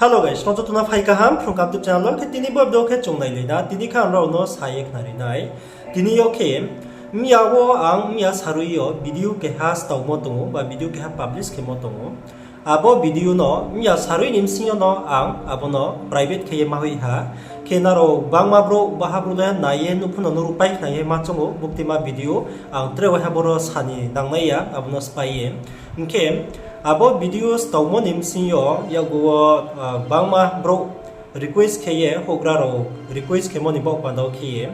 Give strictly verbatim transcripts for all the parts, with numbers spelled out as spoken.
Hello guys, nrao joto no phai kaham, Phrung Kaham YouTube channel wo. Khe tini bo video khe chung nailai na, tini khe ang nrao no sa ye khnari nai. Tini yo khe, mya wo ang mya sarui yo video keha staomo tong ou, ba video keha publish khemo tong ou. Abo video no mya sarui ni bsing yo no ang abo no private khe ye ma hoih ha. Khe nrao bangma brouh, baha brouh le nai ye nuh pho no nuhruhpai khna ye ma choung ou, buktima video ang tre waiha boro sa ni nangnai ya, abo no spái ye. Hing khe, abo video staomo ni bsing yo, yakgu wo, ah, bangma brouh request khe ye, houhgra rao request khemo ni baoh panda wo khe ye,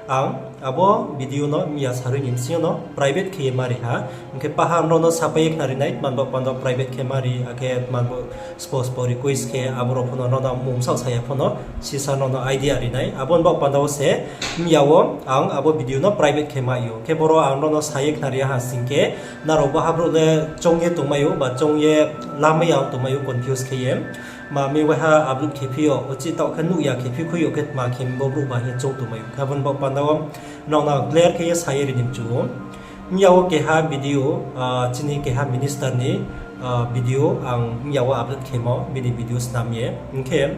ang abo video no mya sarui ni bsing yo no private khe ye mari ha. Hing khe paha nrao no sapai ye khnari nai, tma ni baoh panda wo private khe mari, akhe tma ni baoh spo spo request khe, abo rao pho no nrao no mung bsaoh sa ya pho no, sisa nrao no idea ri nai. Abo ni baoh panda wo se, mya wo ang abo video no private khe mai ou. Khe boro ang nrao no sa ye khnari ya ha sing khe, nrao baha brouh le choung ye tongmai ou, ba choung ye lamai ya tongmai ou, confuse khe ye. Ma mi waiha upload khe phi yo, uchih taoh khe nuh ya khe phi khui yo khe tma khe bo brouh ba hing ye choung tongmai ou. Khe abo ni baoh panda wo nrao no clear khe ye sa ye ri ni mchu ou. Mya wo keha video, ah, chini keha minister ni, ah, video ang mya wo upload khemo, bini video snam ye. Hing khe,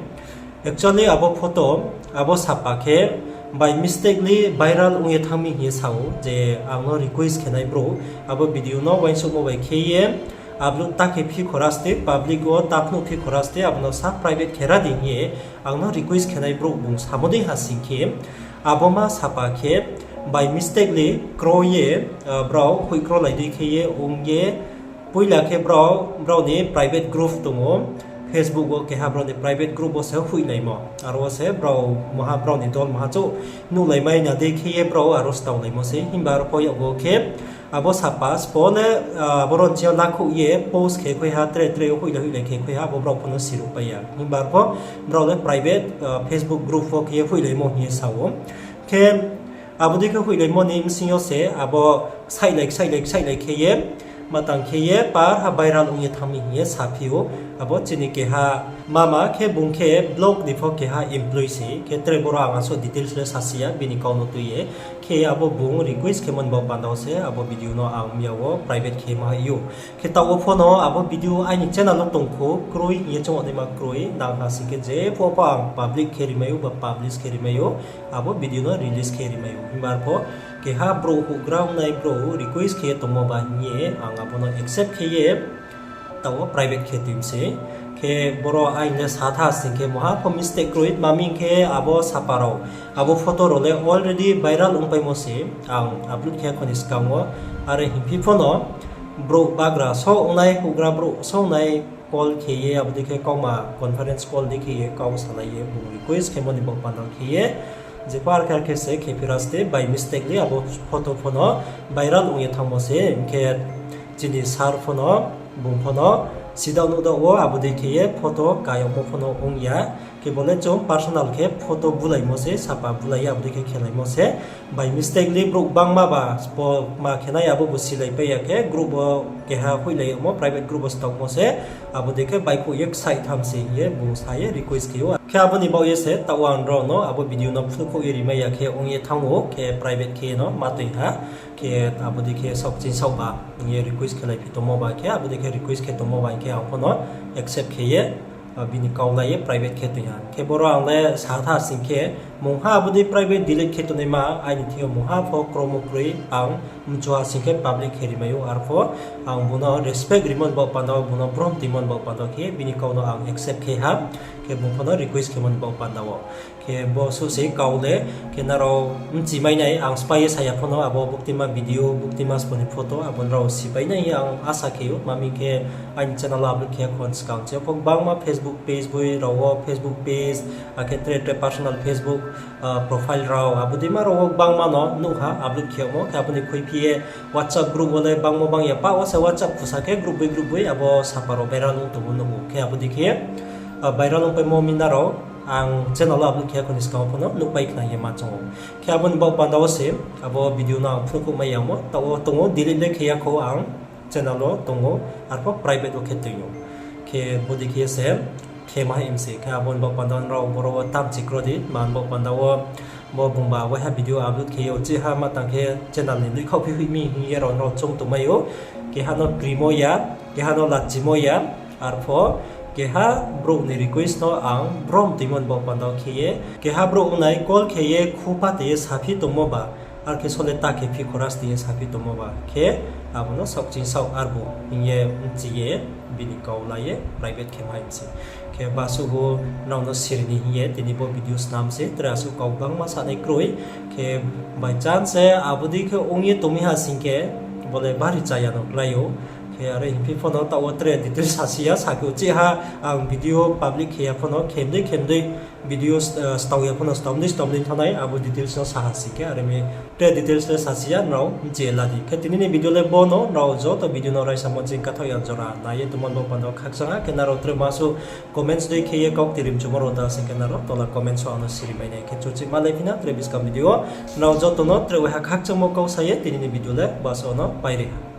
actually abo photo, abo sapa khe by mistakenly viral ong ye thanng mi hing ye sa ou, je ang no request khe nai brouh, abo video no uaingsouhmo bai khe ye upload ta khe phi khora ste, public wo ta phnuh phi khora ste, abo no sa private khe ra di hing ye ang no request khe nai brouh bung samo dei ha sing khe, abo ma sapa khe by mistakenly kroi ye, ah, brao hoih krolai dei khe ye ong ye, poila khe brao, brao ni private group tong ou, Facebook wo keha brao ni private group wo se hoihlaimo. Aro wo se brao maha brao ni dol maha chouh nuhlaimai na dei khe ye brao aro staolaimo se. Himba aro pho yakgu khe abo sapa spo le, ah, abo ro nching yo lakhouh ye post khe khui ha, tre tre hoihlai hoihlai khe khui ha, abo brao pho no siruhpai ya. Himba aro pho brao le private, ah, Facebook group wo khe ye hoihlaimo hing ye sa ou. Khe abo dei khe hoihlaimo ni bsing yo se abo ksailai, ksailai, ksailai khe ye, ma tang khe ye par ha viral ong ye thanng mi hing ye saphi ou. Abo chini keha mama khe bung khe block ni pho keha employee se, khe tre boro ang asuh details le sasi ya, bini kau no tui ye. Khe abo bung request khemo ni baoh panda wo se abo video no ang mya wo private khe ma hoih ou. Khe taoh wo pho no abo video aini channel wo tong kho, kroi hing ye choung naima kroi, nang ha sing khe je pho pho ang public khe ri mai ou ba publish khe ri mai ou, abo video no release khe ri mai ou. Himba aro pho keha brouh houhgra ongnai brouh request khe ye tongmo ba hing ye ang abo no accept khe ye taoh wo private khe tui mi se. Khe boro aini le sa tha sing khe mungha pho mistake kroi, tma hing khe abo sapa rao, abo photo rao le already viral ongpaimo se, ang upload khe kho ni skang wo. Are hingphi pho no brouh bagra so ongnai, houhgra brouh so ongnai call khe ye abo dei khe kauma conference call dei khe ye kau salai ye bung request khemo ni baoh panda khe ye, je par khe ar khe se khe phi ra ste, by mistake le abo photo pho no viral ong ye thanngmo se, hing khe chini sir pho no, bung pho no, sidao nuh dao wo abo dei khe ye photo kayagmo pho no ong ya. Khe bo le chung personal khe photo bulaimo se, sapa bulai ye abo dei khe khelaimo se. By mistake le brouh bangma ba spo ma khe nai abo bo silaipai ya khe group wo keha hoihlai yagmo, private group wo staomo se, abo dei khe baihkhouh ye ksaih tham se hing ye bung sa ye request khe ou. Khe abo ni baoh ye se taoh ang nrao no abo video no phnuhkhouh ye rimai ya khe ong ye thanng ou, khe private khe no ma tui ha. Khe abo dei khe saoh ching saoh ba hing ye request khelai phi tongmo ba khe, abo dei khe request khe tongmo ba hing khe ang pho no accept khe ye, ah, bini kau lai ye private khe tui ha. Khe boro ang le sa tha sing khe, mungha abo dei private delete khe tongnaima aini thing yo mungha pho kromo kroi, ang mchu ha sing khe public khe ri mai ou. Arpho ang bung no respect rimo ni baoh panda wo, bung no brom tuimo ni baoh panda wo khe bini kau no ang accept khe ha, khe bung pho no request khemo ni baoh panda wo. Khe bo suh se kau le, khe nrao bchi mai nai, ang spái ye sa ya pho no, abo buktima video, buktima spo ni photo, abo nrao sipai nai hing ye ang asa khe ou, tma hing khe aini channel wo upload khe ya kho ni skang. Chini pho gbangma Facebook page boi rao wo, Facebook page, akhe tre tre personal Facebook, ah, profile rao, abo dei ma rao wo gbangma no nuh ha upload khe yagmo, khe abo ni khuiphi ye WhatsApp group wo le bangmo bang ya, pa wo se WhatsApp khusa khe group boi group boi abo sapa rao viral ong tongmo nuh ou. Khe abo dei khe, ah, viral ongpaimo mi nrao ang channel wo upload khe ya kho ni skang wo pho no nuhpai khna ye ma choung ou. Khe abo ni baoh panda wo se abo video no ang phnuhkhouh mai yamo, taoh wo tong ou, delete le khe ya kho ang channel wo tong ou, arpho private wo khe tui ou. Khe bo dei khe se khe ma him se, khe abo ni baoh panda wo nrao boro wo tamchi kro di, tma ni baoh panda wo bo bungba waiha video upload khe ye uchih ha ma tang khe channel ni noikhaoh phi hoih mi hing ye rao nrao choung tongmai ou. Keha no krimo ya, keha no lachimo ya, arpho Keha brouh ni request no ang brom tuimo ni baoh panda wo khe ye, keha brouh ongnai call khe ye khupha tei ye saphi tongmo ba, ar khe sole ta khe phi khoras tei ye saphi tongmo ba khe, abo no saohching saoh arbu hing ye mchi ye bini kau la ye private khe mai mi se. Khe basuh bo nrao no siri ni hing ye tini bo video snam se, tre asuh kau gbangma sanai kroi. Khe by chance se abo dei khe ong ye tong mi ha sing khe, bo le bari chaya no klái ou. Khe are hingphi pho no taoh wo tre details sasi ya, sa khe uchih ha ang video public khe ya pho no, khemdei khemdei video stao ya pho no, stom dei stom dei thanng nai, abo details no sa ha sing khe, are mi tre details le sasi ya, nrao mchi ye la di. Khe tini ni video le bo no, nrao joto video no raisamo ching kathaoh ya jora nai ye tongmo ni baoh panda wo khakchang ha. Khe nrao tre masuh comments dei khe ye kau kti rimchumo rao ta sing khe nrao tola comments wo ang no siri mai nai. Khe chuchih malai phi na tre buskang video wo, nrao joto no tre waiha khakchangmo kau sa ye tini ni video le basuh no pai ri ha.